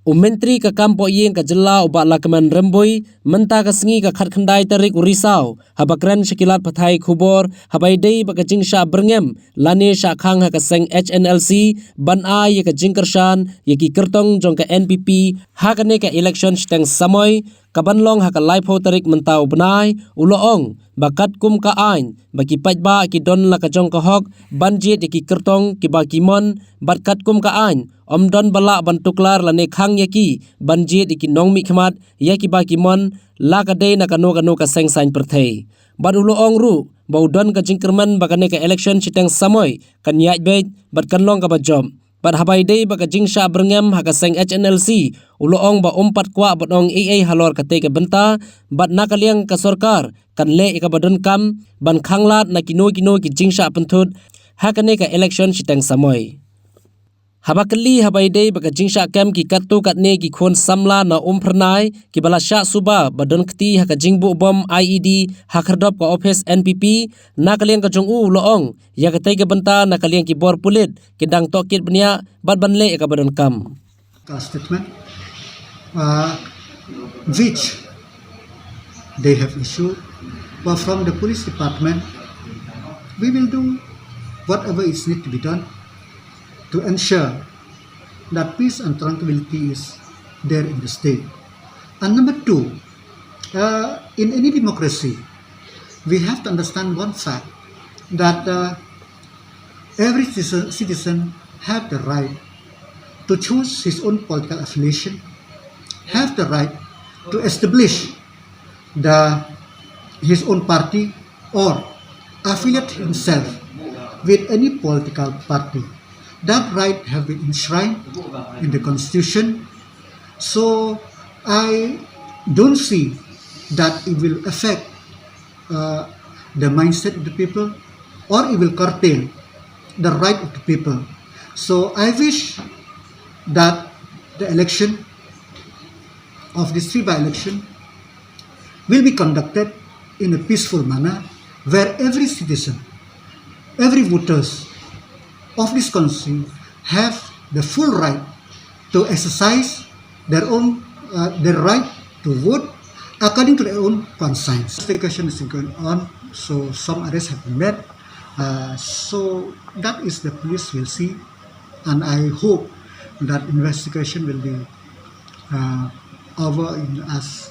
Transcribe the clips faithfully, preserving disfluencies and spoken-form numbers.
U Myntri ka kam poh ïing ka jylla u Bah Lahkmen Rymbui, mynta ka sngi ka khatkhyndai tarik u Risaw, haba kren sha ki lad pathai khubor, haba ïadei bad ka jingshah byrngem, lane shah khang ha ka seng H N L C, ban ai ïa ka jingkyrshan, ïa ki kyrtong jong ka N P P, ha kane ka election shiteng samoi, kaban long ha ka laiphew tarik mynta u bnai, u la ong, ba katkum ka aiñ, ba ki paidbah ki don la ka jong ka hok, ban jied ïa ki kyrtong, kiba ki mon, bad katkum ka aiñ, ym don ba lah ban tuklar lane khang ïa ki, ban jied ïa ki nongmihkhmat, ïa kiba ki mon, la ka dei na kano kano ka seng saiñ pyrthei. Bad u la ong ruh, ba u don ka jingkyrmen ba kane ka election shiteng samoi, kan ïaid beit, bad kan long kaba jop. Bad haba ïadei bad ka jingshah byrngem ha ka seng H N L C, u la ong ba um pat kwah ban ong ei ei halor katei ka bynta, bad na ka liang ka sorkar, kan leh ïa kaba donkam, ban khanglad na kino kino ki jingshah pynthut, ha kane ka election shiteng samoi. Haba kylli haba ïadei bad ka jingshah kem ki katto katne ki khun samla na Umphyrnai, kiba la shah suba, ba don kti ha ka jingbuh bom I E D, ha khyrdop ka ophis N P P, na ka liang ka jong u u la ong, ïa katei ka bynta na ka liang ki bor pulit, ki dang tohkit bniah, bad ban leh ïa kaba donkam. A statement, uh, which they have issued, but from the police department, we will do whatever is need to be done to ensure that peace and tranquility is there in the state. And number two, uh, in any democracy, we have to understand one fact that, uh, every citizen, citizen have the right to choose his own political affiliation, have the right to establish the, his own party or affiliate himself with any political party. That right have been enshrined in the constitution. So I don't see that it will affect, uh, the mindset of the people, or it will curtail the right of the people. So I wish that the election of this three by-election will be conducted in a peaceful manner, where every citizen, every voters of this constituency have the full right to exercise their own, uh, their right to vote according to their own conscience. The question is going on, so some arrests have been made. Uh, so that is the police will see, and I hope that investigation will be, uh, over in as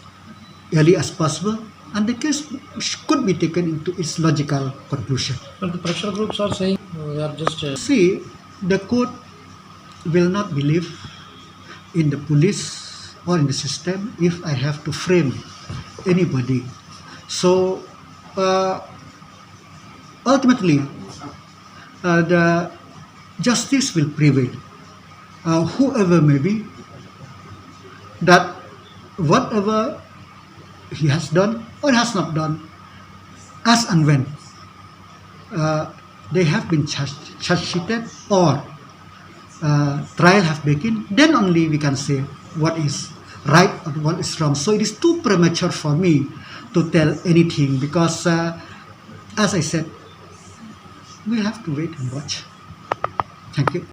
early as possible, and the case sh-, could be taken into its logical conclusion. But the pressure groups are saying, uh, we are just, uh, See, the court will not believe in the police or in the system if I have to frame anybody. So, uh, ultimately, uh, the justice will prevail. Uh, whoever may be, that whatever he has done or has not done, as and when, uh, they have been charged, charge sheeted or, uh, trial have begun, then only we can say what is right or what is wrong. So it is too premature for me to tell anything because, uh, as I said, we have to wait and watch. Thank you.